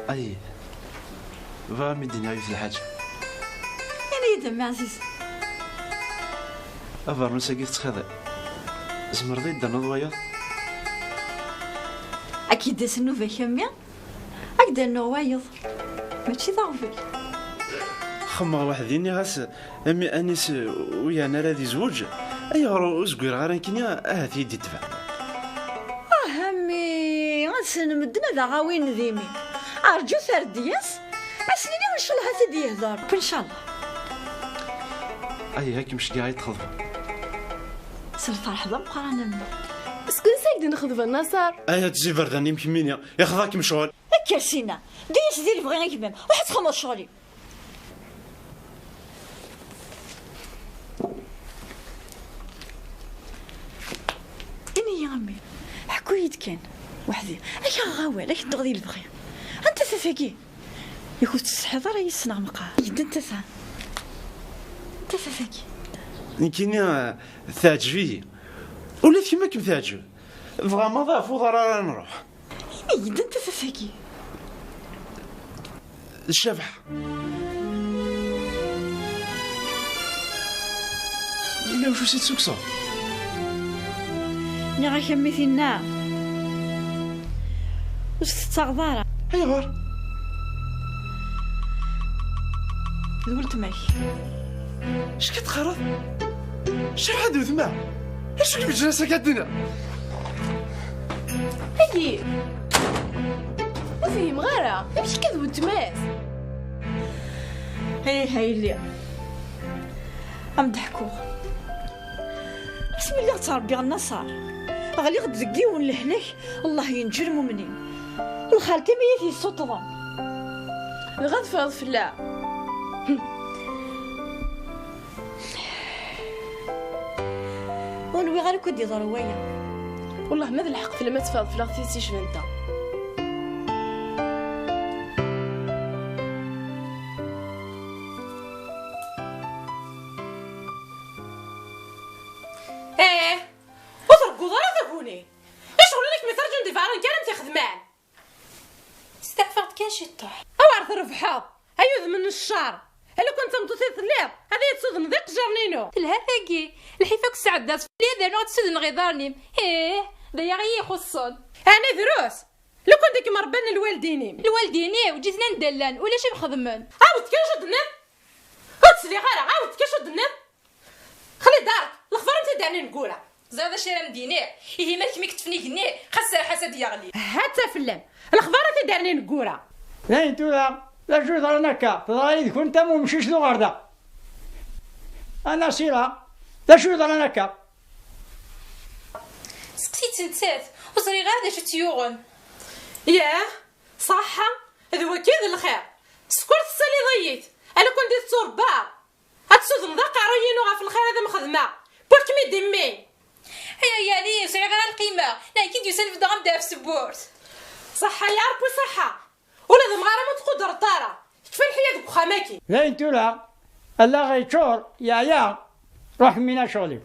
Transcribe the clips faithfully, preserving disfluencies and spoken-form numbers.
Ay, bɣiɣ ad m-id-iniɣ yiwet lḥaǧa. Ini-yi-d, a mmi ɛzizen. Abernus-agi tettxiḍiḍ, tzemreḍ ad yi-d-ternuḍ wayeḍ? Ad k-id-tas nnuba-k, a mmi, ad k-d-rnuɣ wayeḍ. Mačči d aɣbel. Xemmeɣ weḥd-i, nniɣ-as, a mmi Anis ur yeɛni ara ad izweǧ, ayɣer ur zwireɣ ara nekkini, ahat i yi-d-itbeɛ. Ah, a mmi, ad ssnen medden ad aɣ-awin d imi. Rǧut ar d-yas, ad s-nini ncallah ad t-id-yehder. Ncallah. Ay, ad kem-ceggɛeɣ ad txedmeḍ. S lferḥ d ameqqran, a mmi. Seg wansi i k-d-nexdeb a Naṣer? Ay, ad tziberdan-im kemmini, ixḍa-kem ccɣel. Kker sina, ddu-yas di lebɣi a gma-m, ruḥ ad txedmeḍ ccɣel-im. Ini-yi a mmi, ḥku-yi-d kan, weḥd-i, ad k-aɣeɣ awal, ad k-dduɣ di lebɣi. Anta tafagi? Yak ur tettsetḥiḍ ara yis-neɣ meqqar. Eg-d anta ta? Anta tafagi? Nekkini, eh, teɛǧeb-iyi. Ula d kemm ad kem-teɛǧeb. Dɣa maḍi ɣef uḍar ara nruḥ. Eg-d anta tafagi? D Cabḥa. Yella wacu si tsukseḍ? Nniɣ-ak a mmi tinna, ur s-tettaɣeḍ ara. Ayɣer? D weltma-k. Acu i teqqareḍ? Cabḥa d weltma? Acu i k-yeǧǧan ass-agi a Dina? Agi! Ur fhimeɣ ara. Amek akka d weltma-s? Ih, a yelli. Am d-ḥkuɣ. Asmi lliɣ ttṛebbiɣ Naṣar, ɣliɣ-d deg yiwen lehlak, Allah yenǧu lmumnin. Lxalti mi yi-t-yessuṭṭḍen. Dɣa teffreḍ fell-aɣ? Ur nwiɣ ara akk ad d-yeḍru waya. Wellah ma d lḥeqq fell-am ad teffreḍ fell-aɣ tidet yecban ta. Eh, ur tregguḍ ara taguni. Icɣel-ik mi terǧun di berra nekk ara m-t-ixedmen. Steɛfaɣ-d kan ciṭṭuḥ. Awer trebḥeḍ, ay udem n ccer! Ala kan d tameṭṭut i telliḍ, ad iyi-tessudneḍ iqejjaṛen-inu! Telha tagi, lḥif akk sɛeddaɣ-tt fell-i, ad rnuɣ ad ssudneɣ iḍarren-im. Ih, d aya i yi-ixuṣṣen. Ɛni drus? Lukan d akken ṛebban lwaldin-im. Lwaldin-iw, ǧǧiten anda llan, ulac am xedmen. Ɛawed kan acu d-tenniḍ! Ur tt-sliɣ ara, ɛawed kan acu d-tenniḍ! Xli Dark, lexbar am tiddernin n wura. Ẓriɣ d acu ara m-d-iniɣ. Ihi ma d kemm i yeṭṭfen igenni, xas serreḥ-as ad d-yeɣli. Ha-tt-a fell-am. Lexbar am tiddernin n wura. Dayen tura, d acu yeḍran akka? Teḍra yid-kent am umcic d uɣerda. A Nasira, d acu yeḍran akka? Seqsi-tt nettat, ur ẓriɣ ara d acu tt-yuɣen. Yah, ṣaḥḥa, d wagi i d lxir. Sskeṛ tessaliḍ-iyi-t, ala kan di tetturebba. Ad tessudneḍ aqerruy-inu ɣef lxir ad am-xedmeɣ. Wwiɣ-kem-id i mmi. Ay, ay, Ɛli, ur sɛiɣ ara lqima. Neɣ i k-id-yusan beddeɣ-am-d ɣef tewwurt. Ṣaḥḥa ya Ṛebbi, ṣaḥḥa. Ula d amɣar-am ur tqudreḍ ara. Tekfa lḥiya deg uxxam-agi. Dayen tura, allaɣ yeččur, yeɛya. Ruḥ mmi-m a ccɣel-iw.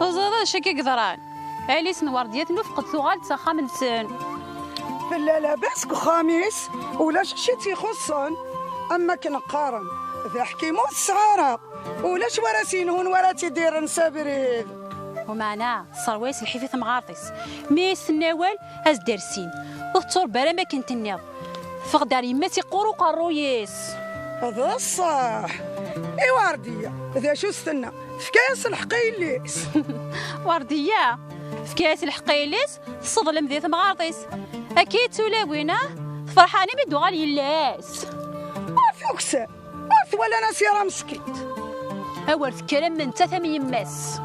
Ur ẓriɣ d acu akka i yeḍran. Ɛli-s n Werdiya tennufeq-d tuɣal-d s axxam-nsen. Tella labas deg uxxam-is, ulac acu i tt-ixuṣṣen. Am wakken qqaren, d aḥkim ur tesɛi ara, ulac wara s-yenhun wara tt-id-irren s abrid. Umeɛna, tesserwa-yas lḥif i temɣart-is. Mi as-tenna awal, ad s-d-rsin. Ur tetturebba ara am wakken tenniḍ. Teffeɣ-d ar yemma-s iqqur uqerruy-is. D ṣṣeḥ. I Werdiya, d acu s-tenna? Tefka-yas lḥeqq i yelli-s. Werdiya, tefka-yas lḥeqq i yelli-s, tesseḍlem di temɣart-is. Akka i d tulawin, ah? Tferḥ armi d-uɣal yelli-s. Ur tuksal, ur twala Nasira meskint. Awer tekker am nettat am yemma-s.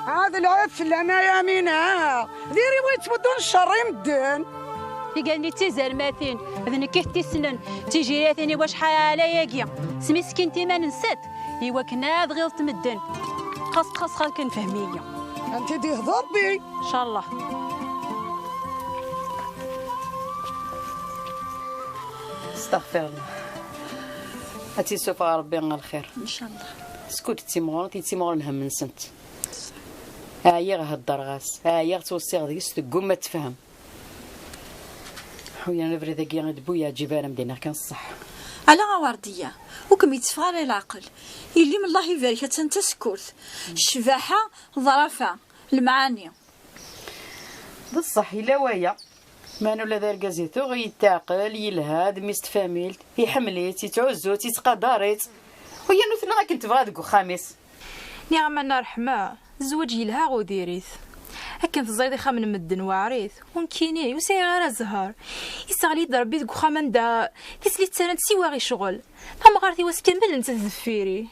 Ad lɛib fell-am a Yamina. Diri wa yettmuddun ccer i medden. Tigal-nni d tizermatin, d nekk i t-issnen, d tijiratin i wacḥal ayagi, smiskint iman-nsent, i wakken ad ɣiḍent medden. Xas, xas, xas kan fhem-iyi. Am t-id-ihḍer Rebbi. Ncallah. Astaɣfirullah. Ad tt-yessufeɣ Rebbi ɣer lxir. Ncallah. Skud d timɣurin, yettimɣur lhemm-nsent. Ɛyiɣ heddreɣ-as, ɛyiɣ ttweṣṣiɣ deg-s, teggumma ad tefhem. Ḥuyan abrid-agi i d-bu yeɛǧib ara m-d-iniɣ kan ṣṣeḥ. Ala a Werdiya, ur kem-yetteffeɣ ara leɛqel. Yelli-m Allah ibarek, attan d tasekkurt. Ccbaḥa, ḍrafa, lemɛani. D ṣṣeḥ, yella waya. Meɛna ula d argaz i tuɣ yetteɛqel, yelha, d mmi-s n tfamilt, iḥemmel-itt, yettɛuzzu-tt, yettqadar-itt. U yernu tella akken tebɣa deg uxxam-is. Nniɣ-am a Nna Ṛeḥma, zzwaǧ yelha ɣ udirit. Akken teẓriḍ ixxamen n medden weɛrit, u nekkini ur sɛiɣ ara zzher. Isseɣli-d Ṛebbi deg uxxam anda tislit ttarrant siwa i ccɣel. Tamɣart-iw ass kamel nettat deffir-i.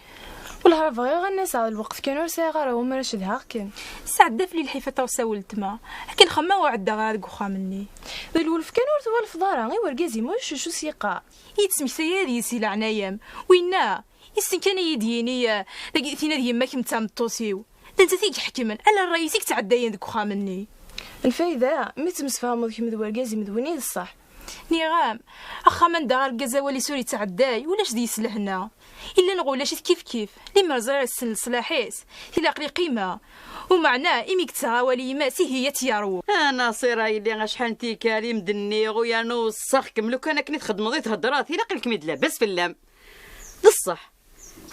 Wellah bɣiɣ ad n-aseɣ d lweqt kan ur sɛiɣ ara umi ara cedheɣ kan. Tesɛedda fell-i lḥif a Ṭawes a weltma. Akken xemma ur ɛeddaɣ ara deg uxxam-nni. D lwelf kan ur twalaḍ ara, i wergaz-im ulac acu s-yeqqar. I yi-d-tesmektay ara deg-s di leɛnaya-m. Winna, yessen kan ad yi-d-yini, eh, dagi, tin ad yemma kemm d tameṭṭut-iw. D nettat i iḥekmen, ala ṛṛay-is i yettɛeddayen deg uxxam-nni. Lfayda, mi temsefhameḍ kemm d wergaz-im d win i d ṣṣeḥ. Nniɣ-am, axxam anda argaz awal-is ur yettɛedday, ulac deg-s lehna. Illa neɣ ulac-it kif kif, limer ẓriɣ yessen leṣlaḥ-is, tilaq liqima. Umeɛna, imi yettaɣ awal i yemma-s, ihi ad tt-yerwu. A Naṣir a yelli, acḥal n tikkal i m-d-nniɣ u yernu weṣṣaɣ-kem, lukan akken i txedmeḍ i theddreḍ, ilaq-ikem-id labas fell-am. D ṣṣeḥ.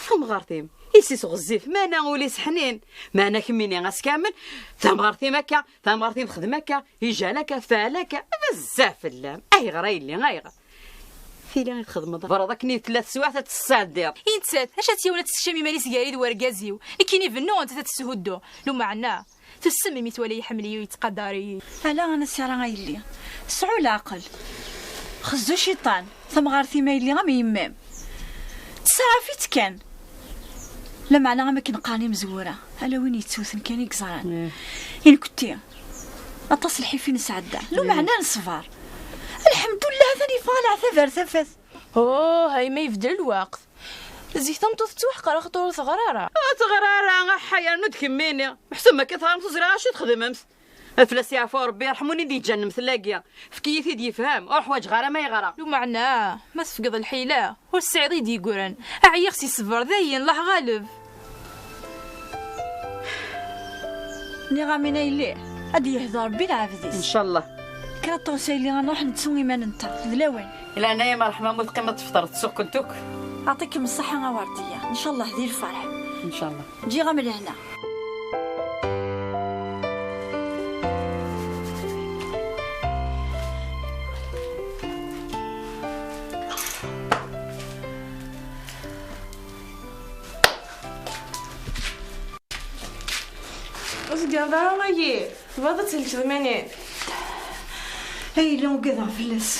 Tamɣart-im, iles-is ɣezzif, meɛna ul-is ḥnin. Meɛna kemmini ass kamel, tamɣart-im akka, tamɣart-im xdem akka, ijal akka, faɛel akka, bezzaf fell-am. Ayɣer a yelli, ayɣer? Tili i txedmeḍ, tebreḍ akken i tella teswiɛt ad tt-tesɛeddiḍ. I nettat, acu ad tt-yawen ad teskcam iman-is gar-i d wergaz-iw? Nekkini bennu, nettat ad testhuddu. Lumeɛna, tussem imi twala iḥemmel-iyi u yettqadar-iyi. Ala a Nasira a yelli, sɛu leɛqel. Xezzu ciṭan, tamɣart-im a yelli am yemma-m. Tesɛaf-itt kan. Lameɛna am akken qqaren imezwura, ala win yettewten kan i yeẓran. I nekkenti, aṭas lḥif i nesɛedda. Lumeɛna neṣber. Lḥemdullah, atan yeffeɣ leɛtab ar tafat. Oh, ay ma yebdel lweqt. Zik tameṭṭut tettwaḥqer axaṭer ur teɣri ara. Ur teɣri ara, aḥḥa, yernu-d kemmini. Meḥsub ma akka teɣremt ur ẓriɣ acu txedmemt. Ad fell-as yeɛfu Rebbi, rḥem win i d-yeǧǧan lemtel-agi. Efk-iyi-t-id yefhem, ur ḥwaǧeɣ ara ma yeɣra. Lumeɛna, ma tefgeḍ lḥila, ur tesɛiḍ i d-yeggran. Ɛyiɣ si ṣṣber, dayen, Allah ɣaleb. Nniɣ-am a yelli, ad d-yehdu Rebbi lɛebd-is. Ncallah. Kker a Ṭawes a yelli, ad nruḥ nettu iman-nteɣ, d lawan. Di leɛnaya-m a Ṛeḥma, mu teqqimeḍ tefṭreḍ, tsukkent akk. Ɛṭikem ṣṣeḥḥa a Werdiya, ncallah d lferḥ. Ncallah. Ǧǧiɣ-am lehna. Ur tegganeḍ ara wagi, tebɣiḍ ad thelkeḍ iman-im? Ay yella ugadeɣ fell-as.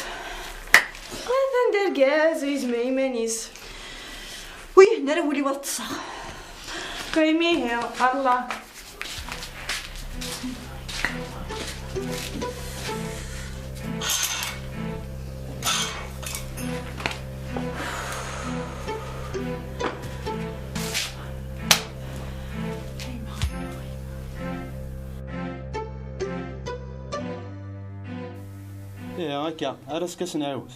Atan d argaz ur yezmir iman-is. Ur yehna ara wul-iw ad ṭṭseɣ. Qqim ihi, Allah. Ih, akka, ar azekka ad s-nɛiwed.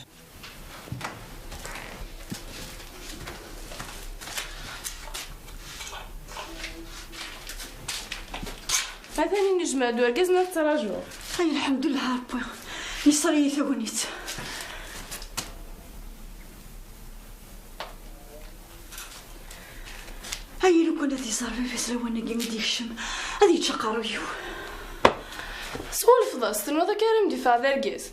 Atan yennejmaɛ-d urgaz ma tettrajuḍ. Ay, lḥemdullah a Ṛebbi, yesser-iyi tagnit. Ay, lukan ad iẓer baba-s lawan-agi mi d-yekcem, ad yečč aqerruy-iw. Sɣulfeḍ-as, tenwiḍ akka ara m-d-yeffeɣ d argaz?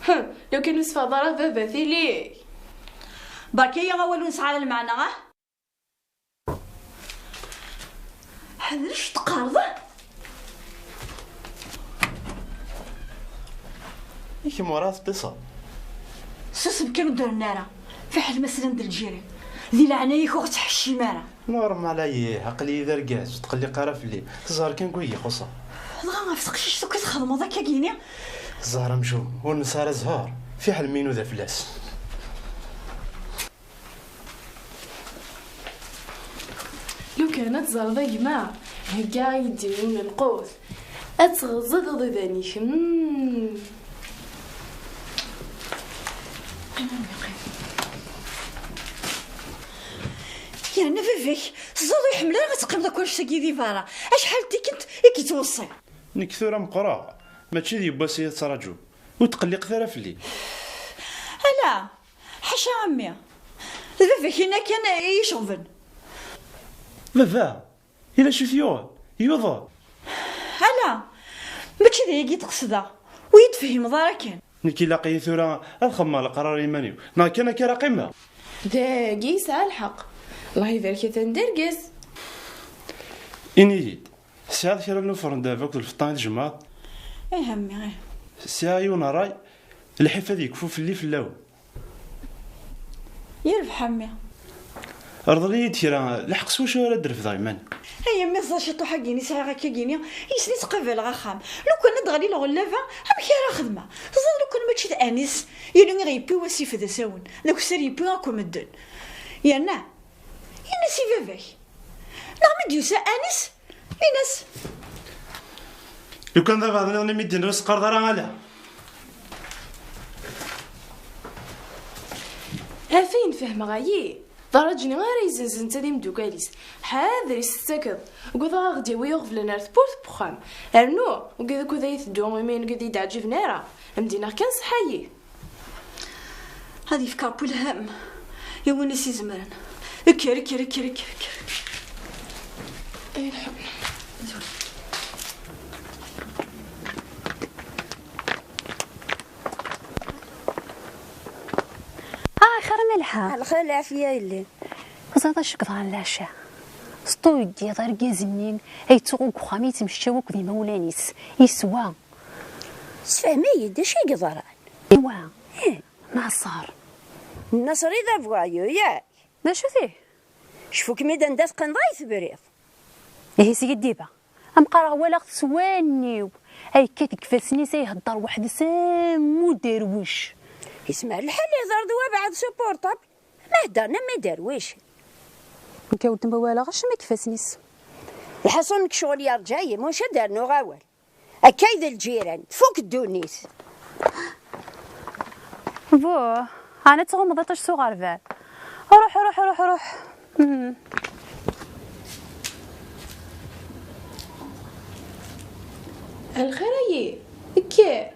Hm, lukan ur teffeɣeḍ ara d baba, tili. Berka-yi awal ur nesɛi ara lmeɛna, ah? Ḥader acu teqqareḍ, ah? I kemm werɛad teṭṭiseḍ? Susem kan, ur d-rennu ara. Fiḥel ma slan-d lǧiran. Di leɛnaya-k ur ttḥeccim ara. Normal, ayih, aql-iyi d argaz, ur tqelliq ara fell-i. Teẓra kan deg wigi xuṣṣeɣ. Dɣa ɣef teqcict akk i txedmeḍ akkagini? Ẓer amcum, ur nesɛi ara zzher. Fiḥel mi nuda fell-as. Lukan ad teẓreḍ a gma, heggaɣ-iyi-d yiwen n lqut. Ad tɣeẓẓeḍ iḍudan-ik. Mm. Yerna baba-k, teẓriḍ ur iḥemmel ara ad teqqimeḍ akk anect-agi di berra. Acḥal n tikkelt i k-yettweṣṣi? Nekk tura meqqreɣ, mačči d yiwwas i yi-tettṛaǧu. Ur tqelliqet ara fell-i. Ala, ḥaca a mmi. D baba-k-ina kan i yi-iceɣben. Baba, yella acu t-yuɣen? Yuḍen? Ala, mačči d ayagi i d-qesdeɣ. Ur yi-d-tefhimeḍ ara kan. Nekk ilaq-iyi tura ad xemmeɣ leqrar i yiman-iw. Neɣ kan akka ara qqimeɣ? Dagi yesɛa lḥeqq. Allah ibarek, atan d argaz. Ini-yi-d, tesɛiḍ kra n ufren n ddheb akked lfeṭṭa i tjemɛeḍ? Ih a mmi, ih. Sɛiɣ yiwen n ṛṛay, lḥif ad yekfu fell-i fell-awen. Yerbeḥ a mmi. Rḍel-iyi-d kra, lḥeqq s wacu ara d-refdeɣ iman-iw? Ay a mmi, ẓer ciṭuḥ-agi-ni sɛiɣ akka-gini, yes-ni ttqabaleɣ axxam. Lukan ad d-ɣli lɣellaba, amek ara xedmeɣ? Teẓriḍ lukan mačči d Anis, yili iɣ yewwi wasif d asawen, d akessar yewwi akk medden. Yerna, ini-as i baba-k. Neɣ mi d-yusa Anis, ini-as. Lukan d abeɛḍ-nniḍen i mi d-yenna ur s-qqareḍ ara ala. Ɣef ayen fehmeɣ ayi, d ṛṛaǧ-nni ara izenzen netta d imeddukal-is. Ḥader i s-tettakeḍ. Ugadeɣ ad aɣ-d-yawi iɣeblan ar tewwurt n wexxam. Rnu, ugadeɣ akk ad iyi-teddu imi nekk d iyi-d-ɛǧiben ara. Am d-iniɣ kan ṣeḥḥa-yi. Ad yefk Ṛebbi lhemm i win i s-izemren. Kker, kker, kker, kker, kker. Ay lḥeb. Ah, xir a Malḥa. Lxir, lɛafya yelli. Teẓriḍ acu yeḍran leɛca? Sṭu deg yiḍ argaz-nni ay yettuɣ deg uxxam yettmecčaw akked yimawlan-is. Yeswa. Sefhem-iyi-d acu i yeḍran. Iwa. Ih. Naṣer. Naṣer i d abuɛyu, yak? D acu-t? Cfu-kem-id anda teqqimeḍ ay tebriḍ. Ihi sgiddiba. Am qqareɣ walaɣ-t s wallen-iw. Ay yekkat deg ifassen-is ay ihedder weḥd-s am uderwic. Yesmeɛ lḥal ihder d wabeɛd s uportable. Ma heddren am iderwicen. Nekk ur d-walaɣ acemma deg ifassen-is. Lḥaṣun nekk ccɣel yerǧa-yi, maca ad d-rnuɣ awal. Akka i d lǧiran, tfuk ddunit. Buh, ɛni ad tɣummeḍ iṭij s uɣerbal? Ruḥ, ruḥ, ruḥ, ruḥ. Hmm. Lxir ayi, kker.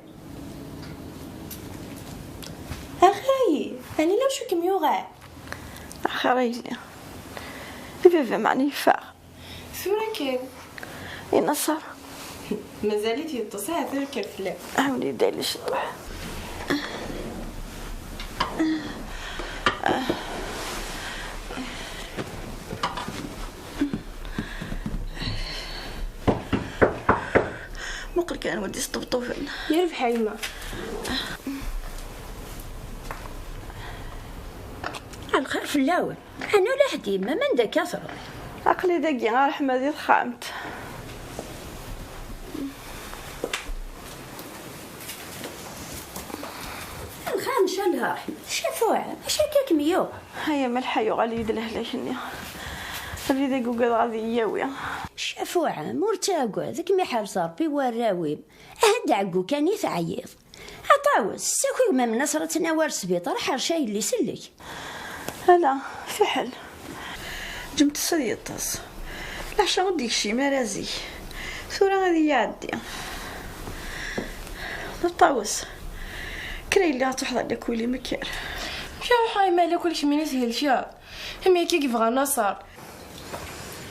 Lxir ayi, ɛni la acu kem-yuɣal? Lxir a yelli. I baba meɛna yeffeɣ? Tura kan. I Naṣer? Mazal-it yeṭṭes, ahat ad kker fell-am. Ɛawed-iyi-d a yelli ciṭuḥ. Muqel kan anwa d-isṭebṭuben. Yerbeḥ a yemma. Lxir fell-awen. Ɛni ulaḥ d yemma-m anda akka truḥ? Aql-i dagi, a Ṛeḥma, di texxamt. Lxir, ncallah, a Ṛeḥma. Cafuɛ, acu akka kem-yuɣ? Aya Malḥa yuɣal-iyi-d lehlak-nni. Abrid-agi ugadeɣ ad iyi-yawi. Cafuɛ, ur ttagad, ad kem-iḥrez Ṛebbi warraw-im. Aha d-ɛeggu kan i teɛyiḍ. A Ṭawes, ssaki gma-m Naṣer ad t-nawi ar sbiṭar, ḥerc a yelli, sellek. Ala, fiḥel. Ǧǧemt-t ad yeṭṭes. Leɛca ur d-yekcim ara zik. Tura ad iyi-iɛeddi. A Ṭawes, kker a yelli ad truḥeḍ ar lakul-im, kker. Amek ara ruḥeɣ imi ar lakul kemmini thelkeḍ? Imi akka i yebɣa Naṣer.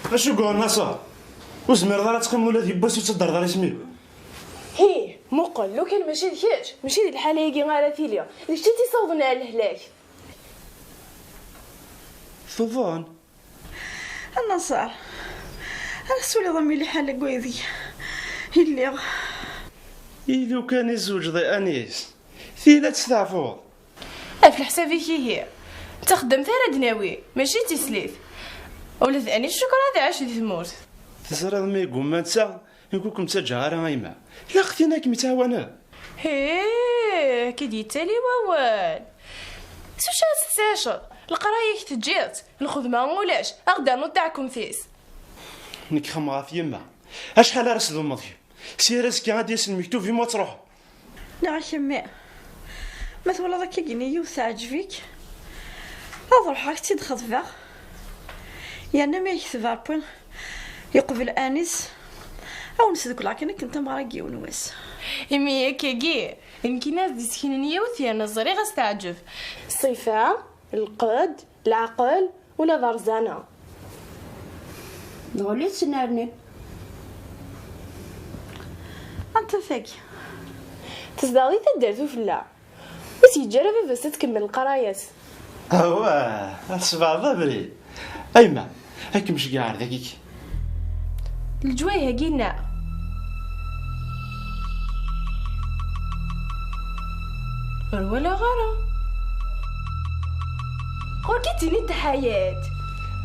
Acu i yebɣa Naṣer? Ur tezmireḍ ara ad teqqimeḍ ula d yiwwas ur tettadreḍ ara isem-iw? Hi, muqel, lukan mačči d kečč, mačči di lḥala-agi ara tili, d kečč i tt-isawḍen ar lehlak. Tuḍen? A Naṣer, ara tessuliḍ am yili lḥal deg waydeg i lliɣ. I lukan i tzewǧeḍ i Anis, tili ad testeɛfuḍ. Ɣef leḥsab-ik ihi, d taxeddamt ara d-nawi, mačči d tislit. Ula d Anis Cukra ad iɛac di tmurt. Teẓriḍ mi yeggumma netta, nekk ur kem-ttaǧǧaɣ ara a yemma. Ilaq tin ad kem-ittɛawanen. Hee, ad k-id-yettali wawal. S wacu ara tettɛiceḍ? Leqraya-k teǧǧiḍ-tt, lxedma ulac, ad ɣ-d-ternuḍ taɛkemt-is. Nekk xemmeɣ ɣef yemma. Acḥal ara s-dummeḍ kemm? Si ar azekka ad d-yas lmektub-im ad truḥeḍ. Nniɣ-ak a mmi, ma twalaḍ akka gini yiwet teɛǧeb-ik, ad ruḥeɣ ad k-tt-id-xeḍbeɣ. Yerna mi yekteb Ṛebbi yeqbel Anis, ad wen-sdukleɣ kan akken tameɣra deg yiwen wass. Imi akkagi, d nekkini ad d-iseknen yiwet yerna ẓriɣ ad s-teɛǧeb. Ṣṣifa, lqedd, leɛqel, ula d rẓana. Dɣel i tesnerni. Anta tagi? Tezdeɣ di taddart ufella. Ur s-yeǧǧi ara baba-s ad tkemmel leqraya-s. Awah, ad tesbeɛdeḍ abrid. A yemma, ad kem-ceggɛeɣ dagi-k. Leǧwayeh-agi-nneɣ. Ur walaɣ ara. Ɣur-k i d-tiniḍ d Ḥayat.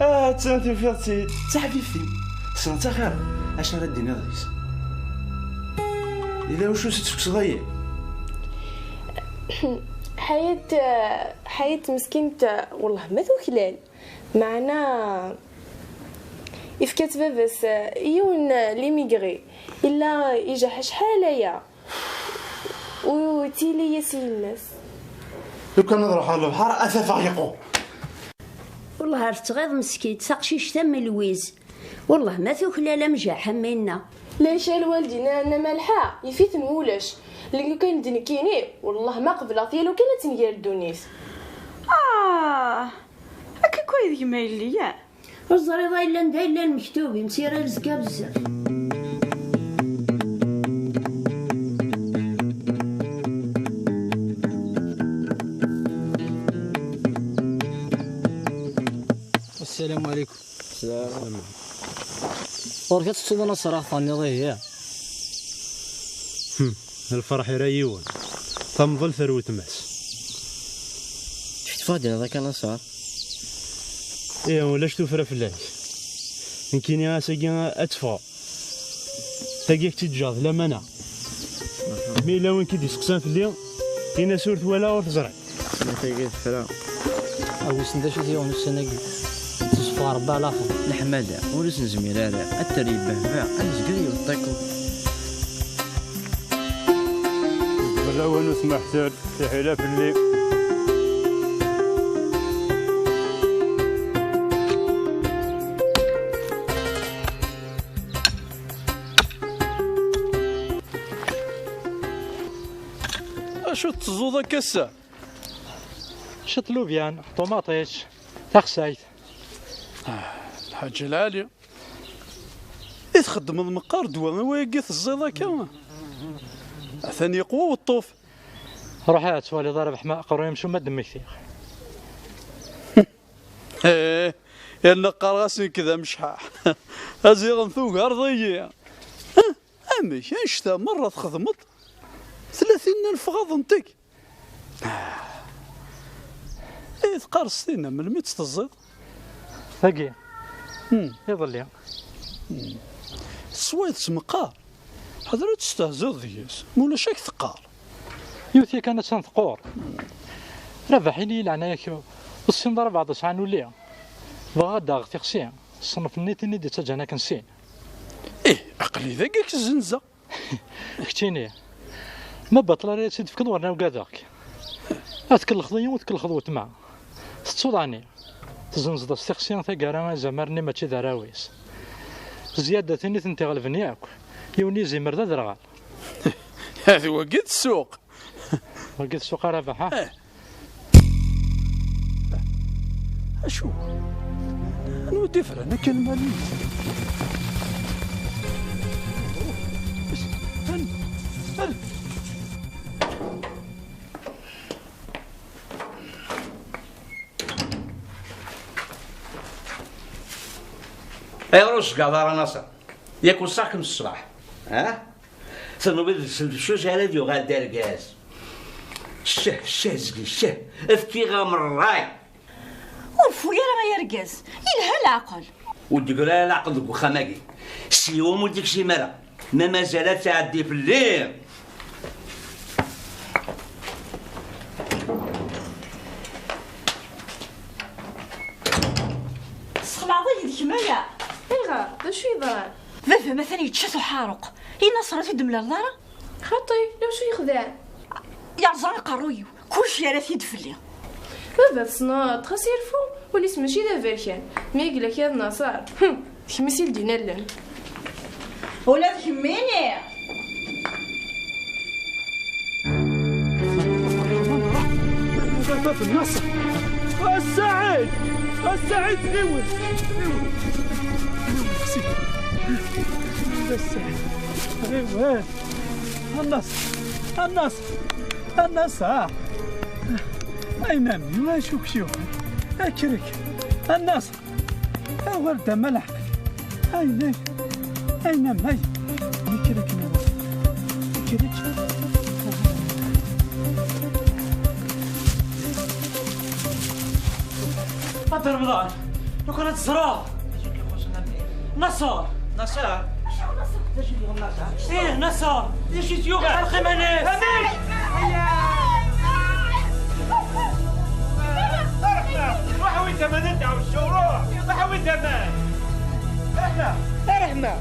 Ah, attan tufiḍ-tt-id. D taḥbibt-im. Tessneḍ-tt axir. Acu ara d-tiniḍ deg-s? Yella wacu i s-d-tfekseḍ ayi? Ḥayat, eh, Ḥayat meskint, eh, wellah ma tuklal. Meɛna, ifka-tt baba-s, eh, i yiwen, eh, l'immigré. Illa ijaḥ acḥal aya. U tili-yas yemma-s. Lukan ad ruḥeɣ lebḥer, ad t-afeɣ yeqqu. Wellah ar tettɣiḍ meskint, taqcict am lwiz. Wellah ma tuklal am Jaḥ am inna. Lac a lwaldin a Nna Malḥa, yif-iten wulac. Lukan d nekkini, wellah ma qebleɣ-t ya lukan ad tenger ddunit. Ah, akka akk ay d gma yelli, ya? Ur teẓriḍ ay llan d ay llan mektub, imsira yezga bezzaf. Assalamu alaikum. Ɣur-k ad tettuḍ a Naṣer, ad aɣ-tenniḍ ihi. Hmm, lferḥ ira yiwen. Tamḍelt ar weltma-s. Kif teffeɣ-d akka a Naṣer? Ih, ulac tuffra fell-ak. Nekkini ass-agi ad teffɣeḍ. Tagi ad k-tt-id-ǧǧeɣ d lamana. Mi yella win k-id-iseqsan fell-i, in-as ur t-walaɣ, ur t-ẓriɣ. Ma tagi tefra. A wissen d acu-t yiwen ussan-agi. Tetteffeɣ Rebbi ɛla xir. Leḥmala, ur as-nezmir ara ad terr yebbehba, ad nezger yiwet ṭikkelt. Fell-awen usmeḥsel, tiḥila fell-i. Acu tetteẓẓuḍ akka ass-a? Ciṭ lubyan, ṭumaṭic, taxsayt. Ah, lḥaǧa lɛali. I txeddmeḍ meqqar ddwa i wayagi teẓẓiḍ akka? Atan yeqwa uṭṭuf. Ruḥ ad twaliḍ a Rabeḥ ma aqerruy amcum ad d-mmektiɣ. Eh, yerna qqareɣ-as nekk d amecḥaḥ. Aziɣen tugareḍ-iyi. Eh, amek, annect-a merra txedmeḍ? Tlatin n lefɣaḍ n tek. Eh, teqqar Stina, melmi tt-teẓẓiḍ? Tagi. Hmm. Iḍelli. Hmm. Teswayeḍ-tt meqqar. Ḥader ad testehziḍ deg-s, ma ulac ad k-teqqar. Yiwet yakan attan teqqur. Rabaḥ, ini-yi leɛnaya-k, ur tessineḍ ara baɛḍ sɛan ulli. Bɣiɣ ad d-aɣeɣ tixsi, ṣṣenf-nni tin i d-ittaǧǧan akken sin. Ih, aql-i dagi ad k-zzenzeɣ. Keččini, ma baṭel ara ad tt-id-tefkeḍ werna ugadeɣ-k. Ad tkellxeḍ-iyi, ur tkellxeḍ weltma. Tettuḍ ɛni? Tezzenzeḍ-as tixsi taggara azamar-nni mačči d arraw-is. Zzyada tin i tent-iɣelben yakk, yiwen yizimer d aderɣal. D wagi d ssuq. Wagi d ssuq a Rabaḥ, ha? Eh. Acu? Anwa i d-ifran akka lmal-is? Ayɣer ur tceggɛeḍ ara Naṣer? Yak weṣṣaɣ-kem ṣṣbeḥ, ha? Tenwiḍ d send ccuj ara d-yuɣal d argaz? Cceh, cceh, zgi, cceh, efk-iɣ-am ṛṛay. Ur ffu ara ay argaz, yelha leɛqel. Ur d-tegri ara leɛqel deg uxxam-agi. S yiwen ur d-ikcim ara. Ma mazal ad tɛeddi fell-i. Tesxelɛeḍ-iyi d kemm aya. Ayɣer? D acu yeḍran? Baba-m atan yečča-t uḥaruq. I Naṣer ur t-id-mlaleḍ ara? Xaṭi, d acu yexdan? Yerẓa aqerruy-iw, kullec yerra-t-id fell-i. Baba tessneḍ, xas irfu, ul-is mačči d aberkan. Mi yegla kra d Naṣer, hm, d kemm i s-ildin allen. Ula d kemmini! Baba Naṣer! A Ssaɛid! A Ssaɛid, ɣiwel! Ɣiwel! Ɣiwel, xsi! A Ssaɛid! Ɣiwel! A Naṣer! A Naṣer! A Naṣer! Ay mammi, acu k-yuɣen? Akrek! A Naṣer! Awer d amalaḥ! Ay nay! Ay namay! Akrek! Akrek! A Dda Remḍan! Lukan ad teẓreḍ! Naṣer! Naṣer! Ih, Naṣer! D acu i t-yuɣen? Lqim-nnes! Ruḥ a wi-d aman, ad d-ɛawceɣ, ruḥ! Ruḥ a wi-d aman! Rḥma! Rḥma!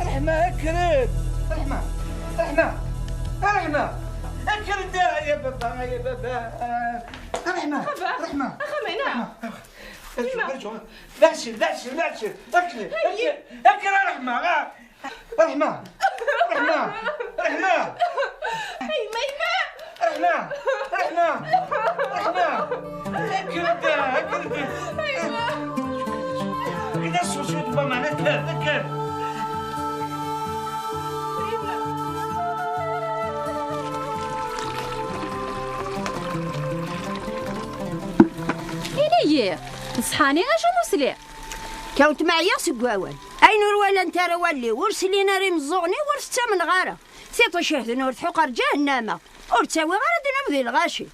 Rḥma, akker-d! Rḥma! Rḥma! Rḥma! Akker-d, ya baba, ya baba! Rḥma! Baba! Rḥma! Axxam-ina! Rḥma! Rǧu, rǧu. D acu, d acu, d acu? Akken, akken, akken a Rḥma, a. Rḥma, Rḥma, Rḥma. Ay, ma, ma. Rḥma, Rḥma, Rḥma. Akken da, akken da. Aywa. Akken da, ṣṣut, ṣṣut, mama, akken, akken. Ini-yi, d ṣṣeḥ-nni acu n usli? Kawt meɛyiɣ seg wawal. Ayen ur walant ara wallen-iw, ur slin ara imeẓẓuɣen-iw, ur t-ttamneɣ ara. Tiṭ icehden ur tḥuq ar ǧahennama, ur ttawiɣ ara ddnub di lɣaci.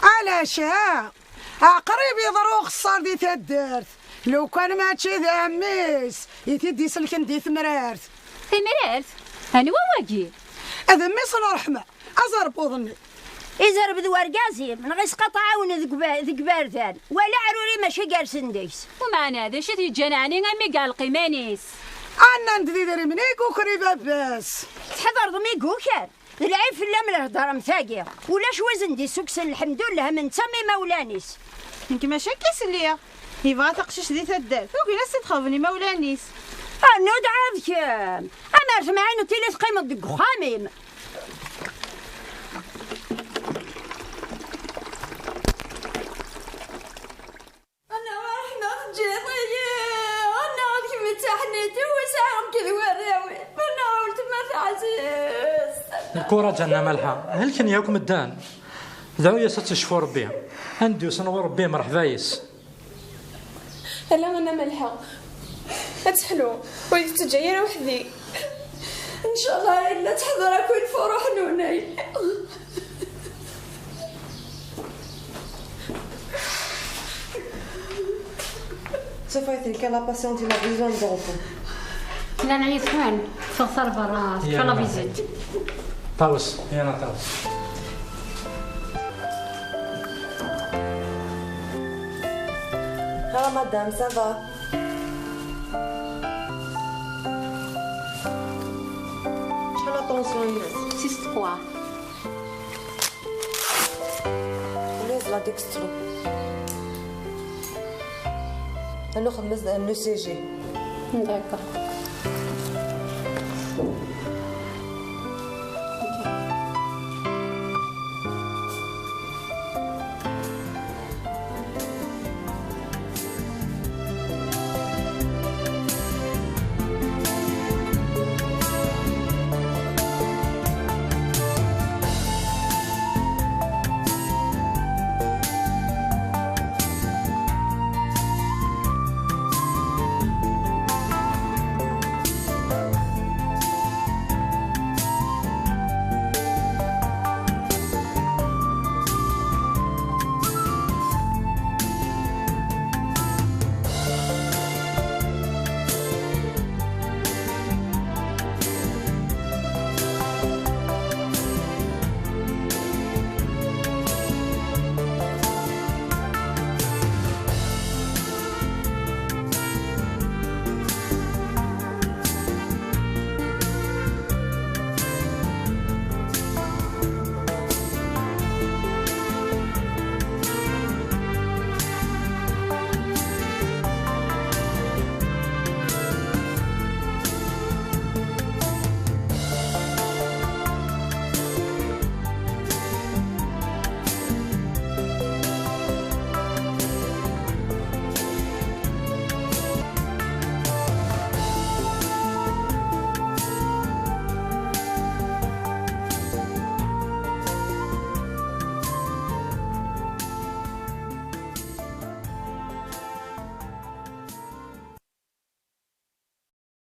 Alac, ha? Aqrib yeḍra uxeṣṣar di taddart. Lukan mačči d ɛemmi-s i t-id-iselken di temrart. Timrart? Anwa wagi? D mmi-s n Ṛeḥma, aẓerbuḍ-nni. Izerb d wergaz-im, neɣ isqaṭaɛawen deg uba-, deg iberdan, wala aɛrur-im acu i yersen deg-s. Umeɛna, d acu i t-yeǧǧan ɛni armi i yeɛleq iman-is? Annan-d d idrimen i yuker i baba-s. Tḥedreḍ mi yuker? D lɛib fell-am lehder am tagi. Ulac wi sen-d-issukksen lḥemdullah am netta am imawlan-is. Nekk mačči akka i sliɣ. Yebɣa taqcict di taddart, ugin ad s-id-xerben imawlan-is. Rnu-d ɛad kemm! Amer temɛineḍ tili teqqimeḍ deg uxxam-im. Annaɣ a Ṛeḥma teǧǧiḍ-iyi, annaɣ d kemm i d taḥnit-iw, ur sɛiɣ nekk d warraw-iw, annaɣ a weltma taɛzizt. Lkuraǧ a Nna Malḥa, helken yakk medden. Dɛu-yas ad tecfu Ṛebbi. Anda yusen ɣur Ṛebbi, mreḥba yes. Ala a Nna Malḥa, ad teḥlu, ur yi-tettaǧǧa ara weḥd-i. Ncallah yella teḥḍer akk i lfuruḥ n unay. Tafayt kan, la patiente, il a besoin de repos. Llan yid-wen, ffɣet ar berra, tefka la visite. Ṭawes, yana ṭawes. Hello madame, ça va? Acḥal la tension-ines? Six trois. Ulac la dextro. Ad nuxdem le E C G. D'accord.